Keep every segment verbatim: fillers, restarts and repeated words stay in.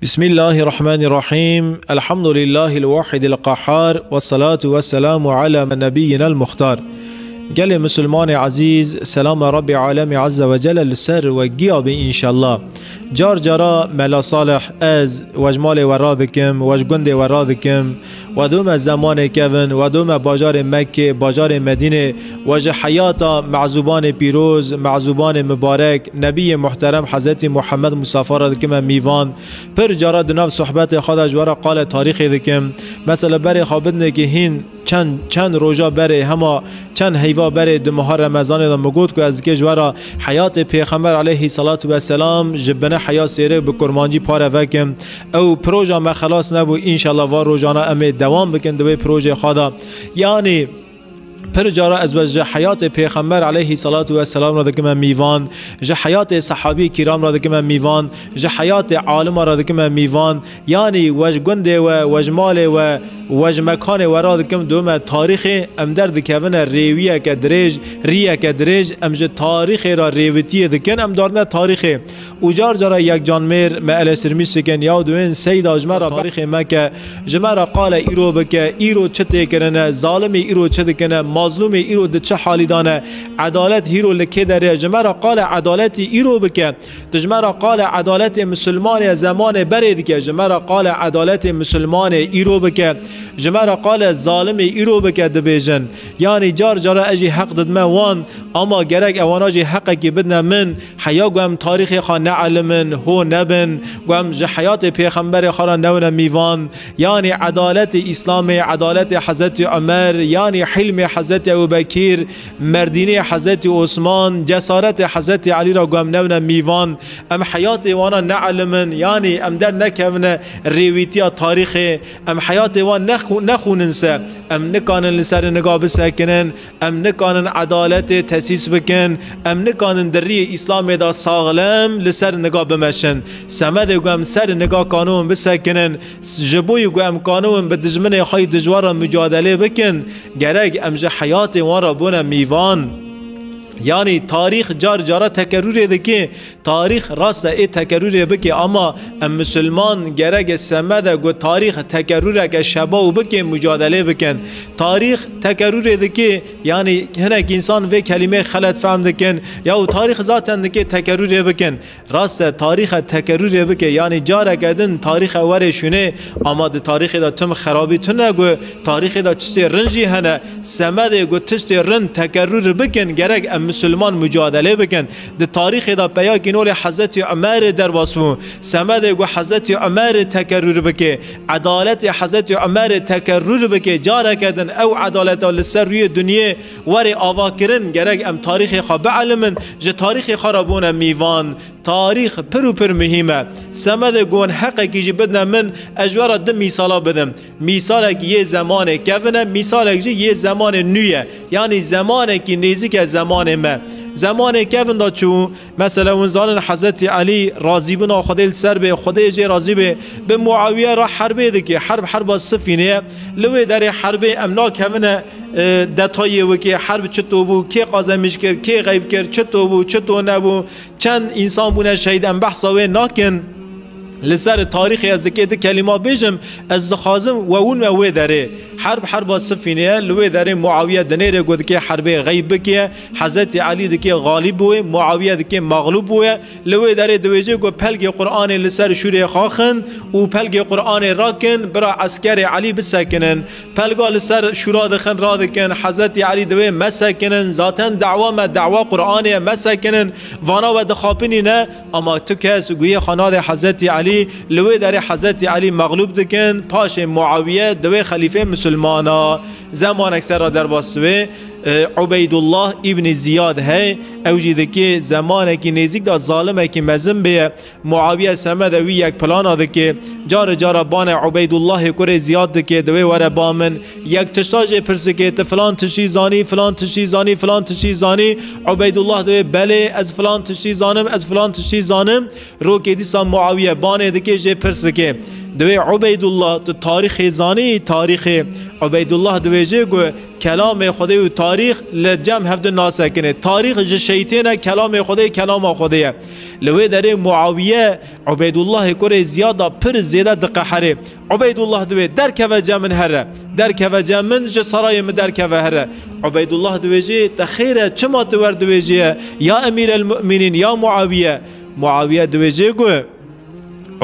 Bismillahirrahmanirrahim. Elhamdulillahil wahidil qahhar. Ve salatu ve selamu ala nebiyyinel muhtar. Gelê Musulmanê ezîz, selama Rabbê Alemê Azze ve Celle li ser we giya be înşallah. Car cara Mela Salih, ez we ji malê we radikim, we ji gundê we radikim, we dome zemanê kevin, we dome bajarê Mekkê, bajarê Medînê, we ji heyata mezûbanê pîroz, mezûbanê mibarek, Nebiyê muhterem Hezretî Muhammed Mustafa re dikime mîvan. Pir cara di nav sohbetê xwe de ji we re qale tarîxê dikim. Mesela berê xwe bidinekî hîn çend, çend roja berê, hema çend heyva berê di meha Remezanê de min got ku ez dikê ji we re heyatê Pêxember aleyhî salatu ve selam ji bine heya sêrê bi kurmancî pare vekim. Ew proja me xelas nebû, înşallah va rojana em ê dewam bikin di wê projê xwe de. Yanî pir cara ez be ji heyatê Pêxember aleyhî salatu ve selam re dikime mîvan, ji heyatê sehabî kiram re dikime mîvan, ji heyatê alima re dikime mîvan. Yanî we ji gundê we, we ji malê we, we ji mekanê we radikim dome tarîxê, em derdikevine rêwiyeke dirêj, riyeke dirêj, em ji tarîxê re rêwitiyê dikin, em darine tarîxê. Û car cara yek canmêr me eleştirmîş dikin, yaw diwên Seyda ji me re tarîxê meke, ji me re qale îro bike, îro çi tê kirine, zalimê îro çi dikine, mazlûmê îro di çi halî de ne, edalet hîro li kê derê ye, ji me re qale edaletî îro bike. Tu ji me re qale edaletê misilmanê zemanê berê dike, ji me re qale edaletê misilmanê îro bike, ji me re qale zalimê îro bike dibêjin. Yanî car cara ez jî heq didime wan, ama gerek ewana jî heqekî bidine min, heya ku em tarîxê xwe neelimin, ho nebin, ku em ji heyatê Pêxemberê xwe re newine mîvan. Yanî edaletê Îslamê, edaletê Hezretî Omer, yanî hilmê Hezretî Ebû Bekîr, merdînê Hezretî Osman, cesaretê Hezretî Elî re ku em newine mîvan, em heyatê wana neelimin, yanî em dernekevine rêwîtiya tarîxê, em heyatê wan nexu-, nexûnin se, em nikanin li ser niga bisekinin, em nikanin edaletê tesîs bikin, em nikanin di riyê Îslamê de saxlem li ser niga bimeşin. Semedê ku em ser niga kanûn bisekinin, ji bo yî ku em kanûn bi dijminê xwe yî dijwar re mucadelê bikin, gerek em ji heyatê wan re bûne mîvan. Yanî tarîx car cara tekerûrê dike. Tarîx rast e ê tekerûrê bike, ama em misilman gerek e semede ku tarîx tekerûreke şebaw bike, mucadelê bikin. Tarîx tekerûrê dike, yanî hinek însan vê kelîmê xelet fehm dikin. Yaw tarîx zaten dike tekerûrê bikin. Rast e, tarîxe tekerûrê bike, yanî careke din tarîxe were şûnê, ama di tarîxê de tim xerabî tune ku tarîxê de tiştê rind jî hene. Semedê ku tiştê rind tekerûr bikin, gerek em misilman mucadelê bikin. Di tarîxê de peyakî nolê Hezretî Umerê derbas bû. Semedê ku Hezretî Umerê tekerûr bike, edaletê Hezretî Umerê tekerûr bike, careke din ew edaleta li ser rûyê dinyê were avakirin, gerek em tarîxê xwe bielimin, ji tarîxê xwe re bûne mîvan. Tarîx pir û pir muhîm e. Semedê ku hûn heqekî jî bidine min, ez ji we re du mîsala bidim. Mîsalek yê zemanê kevin e, mîsalek jî yê zemanê nû ye. Yanî zemanekî nêzik e zemanê me. Zemanê kevin de çû, mesela hûn zanin Hezretî Elî razîbûna Xwedê li ser bê, Xwedê jê razî bê, bi Muawiye re herbê dike, herb herba Sifînê ye. Li wê derê herbê em nakevine, e, detayê wekê herb çito bû, kê qazemîş kir, kê xeyb kir, çito bû, çito nebû, çend însan bûne şehîd, em behsa wê nakin. Li ser tarîxê ez dikê du kelîma bêjim, ez dixwazim we hûn me wê derê. Herb herba Sifînê ye, li wê derê Muawiye dinêre ku dikê herbê xeyb bike, Hezretî Elî dikê xalîb bûye, Muawiye dikê mexlûb bûye. Li wê derê diwêje ku pelgê Qur'anê li ser şûrê xwe xin û pelgê Qur'anê rakin, bira eskerê Elî bisekinin. Pelga li ser şûra dixin, radikin, Hezretî Elî diwê mesekinin, zaten dawa me dawa Qur'anê ye, mesekinin, vana we dixapinîne, ama tu kes guhê xwe nade Hezretî Elî, li wê derê Hezretî Elî mexlûb dikin, paşê Muawiye diwê xelîfê misilmana. Zemanek ser re derbas wê, e, Ubeydullah îbnî Ziyad hey, ew jî dikê zemanekî nêzik de zalimekî mezin bêye. Muawiye semede wî yek plana dike, carê cara banê Ubeydullahê kurê Ziyad dike, divê were ba min. Yek tişta jê pirs dike, tu filan tiştî zanî, filan tiştî zanî, filan tiştî zanî? Ubeydullah divê, belê, ez filan tiştî zanim, ez filan tiştî zanim. Rokê dîsa Muawiye banê dike, jê pirs dike. Divê Ubeydullah, tu tarîxê zanî, tarîxê. Ubeydullah dibêje ku kelamê Xwedê û tarîx li cem hevdu nasekine. Tarîx ji şeytê ne, kelamê Xwedê, kelama Xwedê ye. Li wê derê Muawiye Ubeydullahê kurê Ziyad da pir zêde diqeherê. Ubeydullah divê derkeve cem min here. Derkeve cem min, ji sarayê min derkeve here. Ubeydullah dibêje, te xêr e, çima tu wer dibêje ye? Ya Emîr el Mu'mînîn, ya Muawiye. Muawiye dibêje ku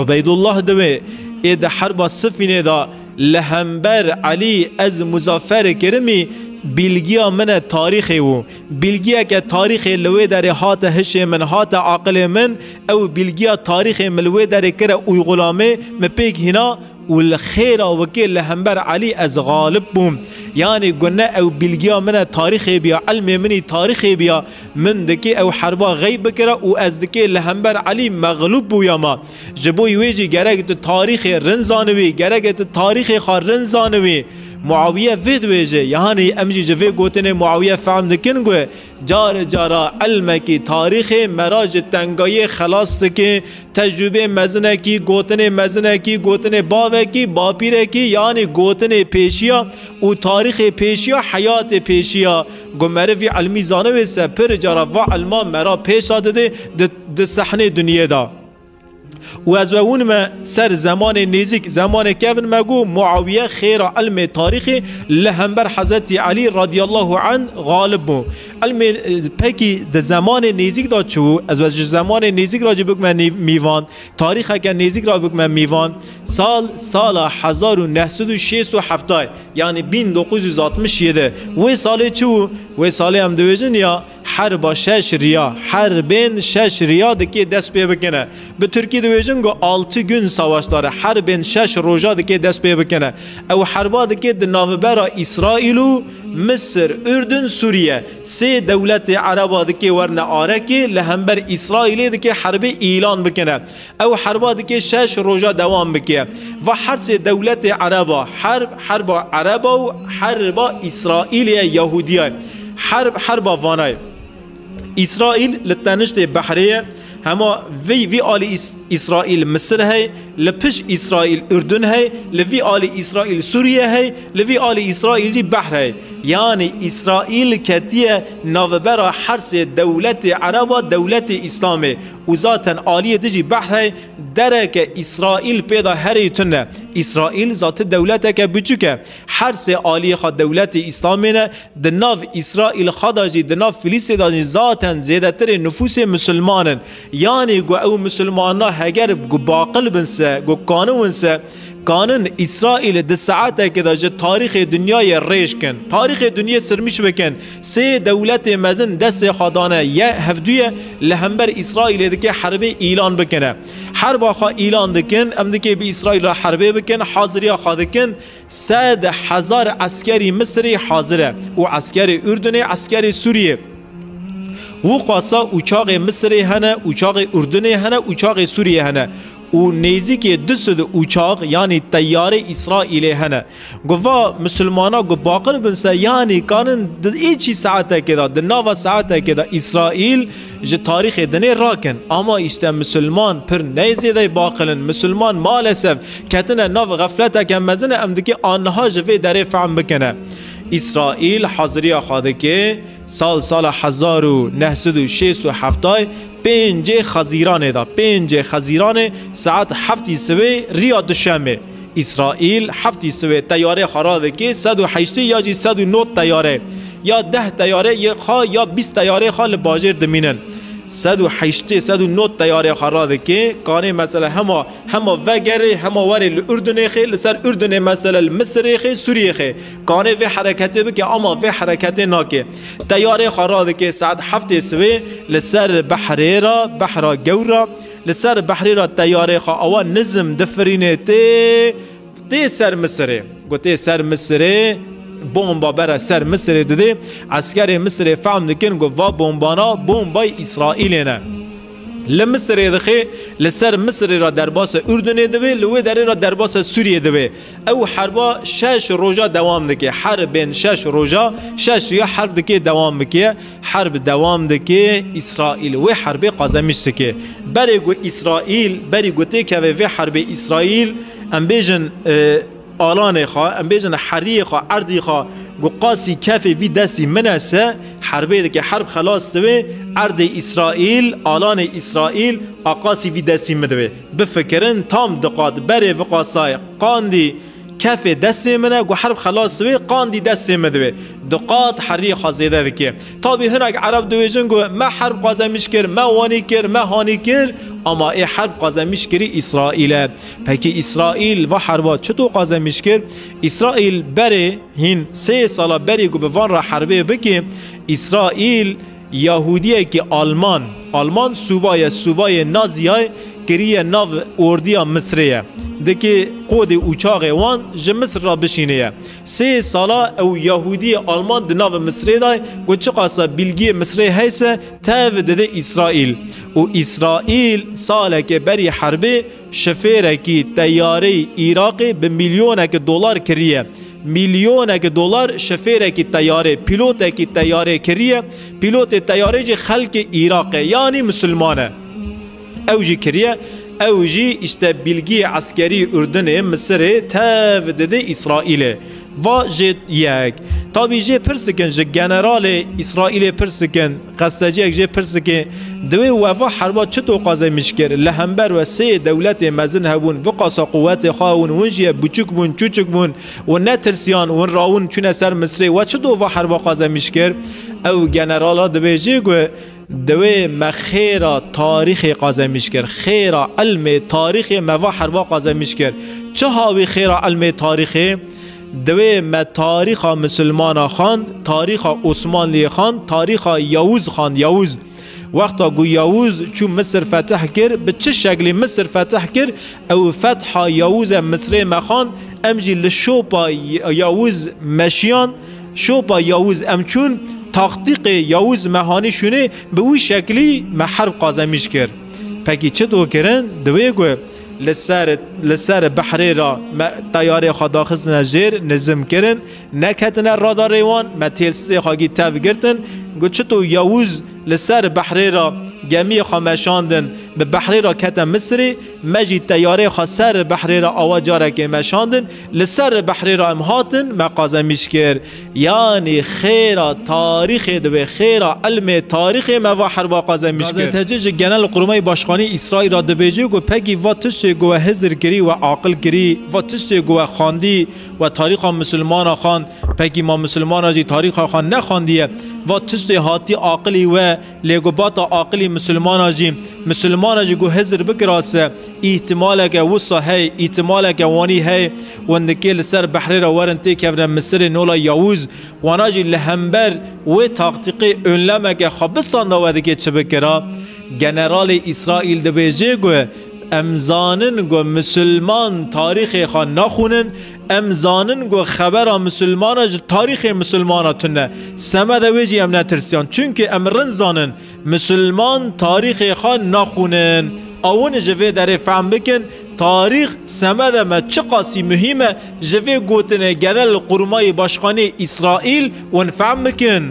Ubeydullah divê ê di herba Sifînê de li hember Elî ez muzafer kirimî, bîlgiya min e tarîxê û bîlgiyeke tarîxê li wê derê hate hişê min, hate aqilê min, ew bîlgiya tarîxê min li wê derê kire uygulamê, min pêk hîna û li xêra wekê li hember Elî ez xalib bûm. Yanî gune ew bîlgiya min e tarîxê biya, ilmê min î tarîxê biya, min dikê ew herba xeyb bikira û ez dikê li hember Elî mexlûb bûyama. Ji bo wê jî gerek tu tarîxê rin zanibî, gerek tu tarîxê xwe rin zanibî. Muawiye vê dibêje, yanî em jî ji vê gotinê Muawiye fehm dikin ku care cara ilmekî tarîxê me ra ji tengayiyê xelas dike, tecrûbê mezinekî, gotinê mezinekî, gotinê bavekî, bapîrekî, yanî gotinê pêşiya û tarîxê pêşiya, heyatê pêşiya. Ku meriv vî ilmî zanibê se pir cara va ilma me ra pêşa dide di, di sehnê dinyê de. Û ez we winime ser zemanê nêzîk, zemanê kevin me got, Muawiye xêra ilmê tarîxê li hember Hezretî Elî radiyallahu anh xalib bû. Ilmê, e, pekî di zemanê nêzîk de çi bû? Ez we ji zemanê nêzîk re jî bikime nî-, mîvan, tarîxeke nêzîk re bikime mîvan. Sal, sala hezar û neh sed û şêst û heft, yanî bin dokuz yüz altmış yedi. Wê salê çi bû? Wê salê em dibêjin ya Herba şeş riya, herbên şeş riya dikê dest pê bikine. Bi tirkî dibêjin ku altı gün savaşları, herbên şeş roja dikê dest pê bikine. Ew herba dikê di navbera Îsraîl û Misir, Ürdün, Sûriye. Sê dewletê Ereba dikê werine arekê, li hember Îsraîlê dikê herbê îlan bikine. Ew herba dikê şeş roja dewam bike. Va her sê dewletê Ereba, herb, herba Ereba û herba Îsraîlê ye, Yahûdiya ye. Herb, herba vana ye. Îsraîl li teniştê behrê ye. Hema vî, vî alî Îs-, Îsraîl Misir hey, li pişt Îsraîl Ürdün hey, li vî alî Îsraîl Sûriye hey, li vî alî Îsraîl jî behr hey. Yanî Îsraîl ketiye navbera her sê dewletê Ereba, dewletê Îslamê. Û zaten aliyê dijî behr hey, dereke Îsraîl pê de herî tune. Îsraîl zat dewleteke biçûk e. Her sê aliyê xwe dewletê Îslamê ne, di nav Îsraîl xwe de jî, di nav Filîstê de jî zaten zêdetirê nifûsê misilman in. Yanî ku ew misilmana heger ku baqil bin se, ku kanin win se, kanin Îsraîlê di saetekê de ji tarîxê dinyayê rêj kin. Tarîxê dinyê sirmîş bikin. Sê dewletê mezin destê xwe dane ye hevdûye li hember Îsraîlê dike herbê îlan bikine. Herba xwe îlan dikin, em dike bi Îsraîl re herbê bikin, haziriya xwe dikin. Sed hezar eskerî Misirê hazir e û eskerê Urdunê, eskerê Sûriyê. Û qasa uçaxê Misirê hene, uçaxê Urdunê hene, uçaxê Sûriyê hene. Û nêzîkê du sed uçax, yanî teyarê Îsraîlê hene. Ku va misilmana ku baqil bin se, yanî kanin di ê çî saetekê de, di nava saetekê de Îsraîl ji tarîxê dinê rakin. Ama îşte misilman pir neyê zêdeyê baqil in. Misilman maalesef ketine nav xefleteke mezin e, em dikê aniha ji vê derê fehm bikine. Îsraîl haziriya xwe dike, sal sala hezar û neh sed û şêst û heft, pêncê Xezîranê de, pêncê Xezîranê saet heftî sibê riya duşemê. Îsraîl heftî sibê teyarê xwe radikê, sed û heştê ya jî sed û nod teyare, ya deh teyare yê xwe ya bîst teyarê xwe li bajêr dimînin. Sed û heştê, sed û nod teyarê xwe radikê, kanê mesele hema, hema vegerê, hema werê li Urdunê xê, li ser Urdunê mesele li Misirê xê, Sûriyê xê. Kanê vê hereketê bike, ama vê hereketê nake. Teyarê xwe radike saet heftê sibê li ser behrê re, behra gewr re, li ser behrê re teyarê xwe awa nizm difirîne tê, tê ser Misirê. Ku tê ser Misirê, bomba bere ser Misirê didê. Eskerê Misirê fehm dikin ku va bombana bombayê Îsraîlê ne. Li Misirê dixê, li ser Misirê re derbasa Urdunê dibe, li wê derê re derbasa Sûriyê dibe. Ew herba şeş roja dewam dike. Herbên şeş roja, şeş riya herb dike, dewam bike. Herb dewam dike, Îsraîl wê herbê qazemîş dike. Berê ku Îsraîl, berî ku têkeve vê herbê Îsraîl, em bêjin, e, alanê xwe, em bêjin heriyê xwe, erdî xwe, ku qasî kefê vî destî min e se, herbê dike, herb xelas dibe, erdê Îsraîl, alanê Îsraîl, a qasî vî destî min dibe. Bifikirin, tam diqat berê viqasayê qandî kefê destê min e, ku herb xelas dibe, qandî destê min dibe. Diqat heriyê xwe zêde dike. Tabî hinek Ereb dibêjin ku me herb qazemîş kir, me wanî kir, me hanî kir, ama ê herb qazemîş kirî Îsraîl e. Pekî Îsraîl va herba çito qazemîş kir? Îsraîl berê hîn sê sala berî ku bi van re herbê bike, Îsraîl Yahudiyekî Alman, Alman sûbaye, sûbayê Naziyay kiriye nav ordiya Misrê ye. Dikê qodê û çaxê wan ji Misr re bişîne ye. Sê sala ew Yahudiyê Alman di nav Misrê de ku çiqasa bilgiyê Misrê heyse tev dide Îsraîl. Û Îsraîl saleke berî herbê şifêrekî teyareyê Iraqê bi milyoneke dolar kiriye. Milyoneke dolar şifêrekî teyarê, pîlotekî teyarê kiriye. Pîlotê teyarê jî xelkê Iraq e, yanî misilman e. Ew jî kiriye, ew jî îşte bilgiyê eskerî Urdunê, Misirê tev dide Îsraîlê. Va jê yek. Tabî jê pirs dikin, ji generalê Îsraîlê pirs dikin, qesteciyek jê pirs dike, divê we va herba çito qazemîş kir? Li hember we sê dewletê mezin hebûn, viqasa quwetê xwe hebûn, hûn jî ye buçûk bûn, çûçik bûn, hûn netirsiyan, hûn rawûn çûne ser Misrê, we çito va herba qazemîş kir? Ew generala dibêjê ku Divê me xêra tarîxê qazemîş kir, xêra ilmê tarîxê me va herba qazemîş kir. Çi hawî xêra ilmê tarîxê? Divê me tarîxa misilmana xwend, tarîxa Osmanliyê xwend, tarîxa Yawûz xwend, Yawûz. Wexta ku Yawûz çû Misir fetih kir, bi çi şeklî Misir fetih kir? Ew fetha Yawûz e Misirê me xwend, em jî li şopa Y-, Yawûz meşiyan, şopa Yawûz em çûn, taktîqê Yawûz me hanî şûnê, bi wî şeklî me herb qazemîş kir. Pekî çito kirin? Di wê ku li ser, li ser behrê re me teyarê xwe daxistine jêr, nizim kirin, neketine radarê wan, me têlsizê xwe gî tev girtin, got çito Yawûz li ser behrê re gemiyê xwe meşandin, bi behrê re kete Misirê, me jî teyarê xwe ser behrê re awa carekê meşandin, li ser behrê re em hatin, me qazemîş kir. Yanî xêra tarîxê divê, xêra ilmê tarîxê me va herba qazemîş kir. Gazeteci ji Genelkurmay Başkanî Îsraîl re dibêje ku pekî va tiştê ku we hizir kirî, we aqil kirî, va tiştê ku we xwendî, we tarîxa misilmana xwend, pekî ma misilmana jî tarîxa xwe nexwendiye? Va tiştê hatî aqilî we, lê ku bata aqilî misilmana jî, misilmana jî ku hizir bikira se, îhtimaleke wisa hey, îhtimaleke wanî hey, wendikê li ser behrê re werin têkevne Misirê nola Yawûz, wana jî li hember wê taktîqê önlemeke xwe bisanda we dikê çi bikira? Generalê Îsraîl dibêje ku em zanin ku misilman tarîxê xwe naxwînin, em zanin ku xebera misilmana ji tarîxê misilmana tune. Semede wê jî em netirsiyan. Çunke em rind zanin, misilman tarîxê xwe naxwînin. Ewin ji vê derê fehm bikin, tarîx semede me çiqasî muhîm e, ji vê gotinê Genelkurmayê Başkanê Îsraîl win fehm bikin.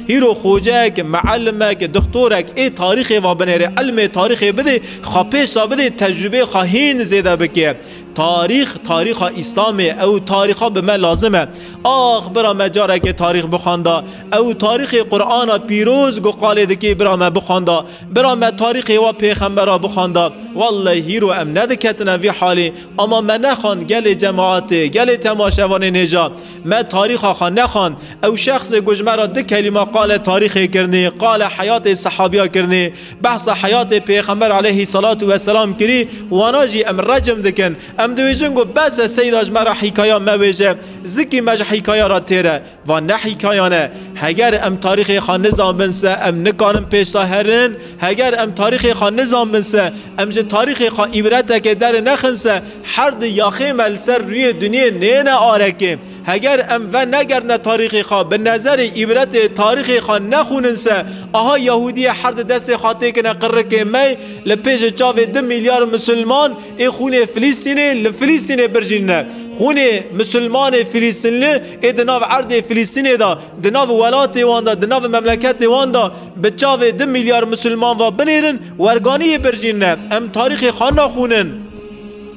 Hîro xocek, meelimek, dixtorek ê tarîxê va binêre, ilmê tarîxê bidê, xwe pêş de bidê, tecrûbê xwe hîn zêde bike. Tarîx, tarîxa Îslamê, ew tarîxa bi me lazim e. Ax, bira me carekê tarîx bixwenda, ew tarîxê Qur'ana pîroz ku qalê dikê bira me bixwenda, bira me tarîxê wa pêxembera bixwenda. Wellehî hîro em nediketine vî halê, ama me nexwend gelê cemaetê, gelê temaşevanê nêja, me tarîxa xwe nexwend. Ew şexsê ku ji me re du kelîma qale tarîxê kirinê, qale heyatê sehabiya kirinê, behsa heyatê Pêxember aleyhî salatu weselam kirî, wana jî em recm dikin. Em dibêjin ku bes e seyda ji me re hîkaya mewêje, zikî me ji hîkaya re têr e. Va ne hîkayan e. Heger em tarîxê xwe nizanbin se, em nikarin pêş de herin. Heger em tarîxê xwe nizanbin se, em ji tarîxê xwe îbreteke dernexin se, her di yaxê me li ser rûyê dinyê nêne arekê. Heger em venegerdine tarîxê xwe, bi nezerê îbretê tarîxê xwe nexwînin se, aha Yahûdiyê her di destê xwe têkine qirikê me, li pêşê çavê du milyar misilman ê xûnê Filîstînê li Filîstînê birjînine. Xûnê misilmanê Filîstînli ê di nav erdê Filîstînê de, di nav welatê wan de, di nav memleketê wan de bi çavê du milyar misilman ve binêrin, werganiyê birjînine. Em tarîxê xwe naxwînin.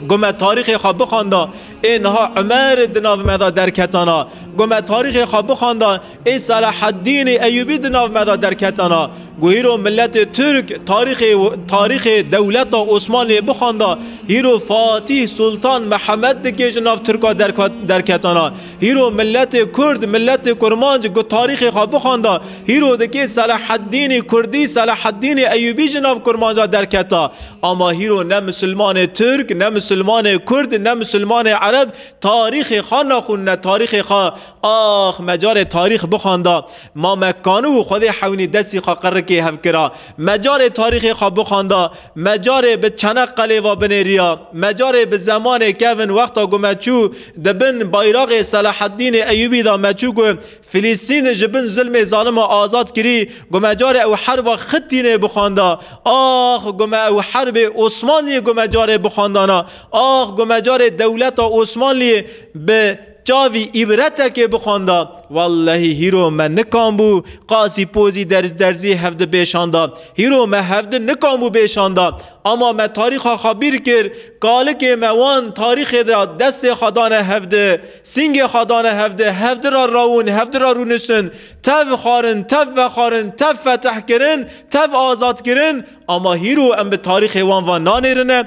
Ku me tarîxê xwe bixwanda, ê niha Umer di nav me de derketana. Ku me tarîxê xwe bixwanda, ê Selahaddînê Eyûbî di nav me de derketana. Ku hîro miletê Tirk tarîxê, tarîxê dewleta Osmanliyê bixwanda, hîro Fatîh Sultan Mihemed dikê ji nav Tirka derka-, derketana. Hîro miletê Kurd, miletê Kurmanc ku tarîxê xwe bixwanda, hîro dikê Selahaddînê Kurdî, Selahaddînê Eyûbî ji nav Kurmanca derketa. Ama hîro ne misilmanê Tirk, ne misilmanê Kurd, ne misilmanê Ereb tarîxê xwe naxwînine, tarîxê xwe. Ax, me carê tarîx bixwanda, ma me kanû û Xwedê hewnî destî xwe qirikê hev kira. Me carê tarîxê xwe bixwanda, me carê bi Çeneqelê ve binêriya. Me carê bi zemanê kevin wexta ku me çû di bin bayraxê Selahaddînê Eyûbî de me çû ku Filîstîn ji bin zulmê zalima azad kirî, ku me carê ew herba Xitînê bixwanda. Ax, ku me ew herbê Osmanliyê ku me carê bixwandana. Ax, ku me carê dewleta Osmanliyê bi çavî îbretekê bixwanda. Wellehî hîro me nikan bû qasî pozî derz derzî hevdi bêşanda. Hîro me hevdi nikan bû bêşanda. Ama me tarîxa xwe bîr kir, kalikê me wan tarîxê de destê xwe dane hevdi, sîngê xwe dane hevdi, hevdi re rawûn, hevdi re rûniştin, tev xwarin, tev vexwarin, tev fetih kirin, tev azad kirin, ama hîro em bi tarîxê wan ve nanêrine.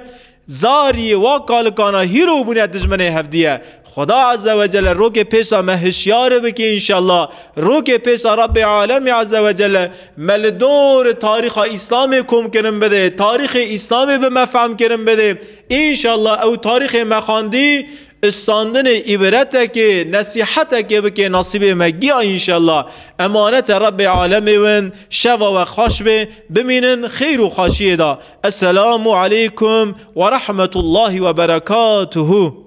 Zariyê wa kalikana hîro bûne dijminê hevdiye. Xuda Azze ve Celle rokê pêşa me hişyar bike înşallah. Rokê pêşa Rabbê Alemê Azze ve Celle me li dor tarîxa Îslamê kom kirin bide, tarîxê Îslamê bi me fehm kirin bide. Înşallah ew tarîxê me xwendî, istandinê îbretekê, nesîhetekê bike nasîbê me giya înşallah. Emanete Rabbê Alemê win, şeva we xweş be, bimînin xêr û xweşiyê de. Esselamu aleykum ve rahmetullahi ve berekatuhu.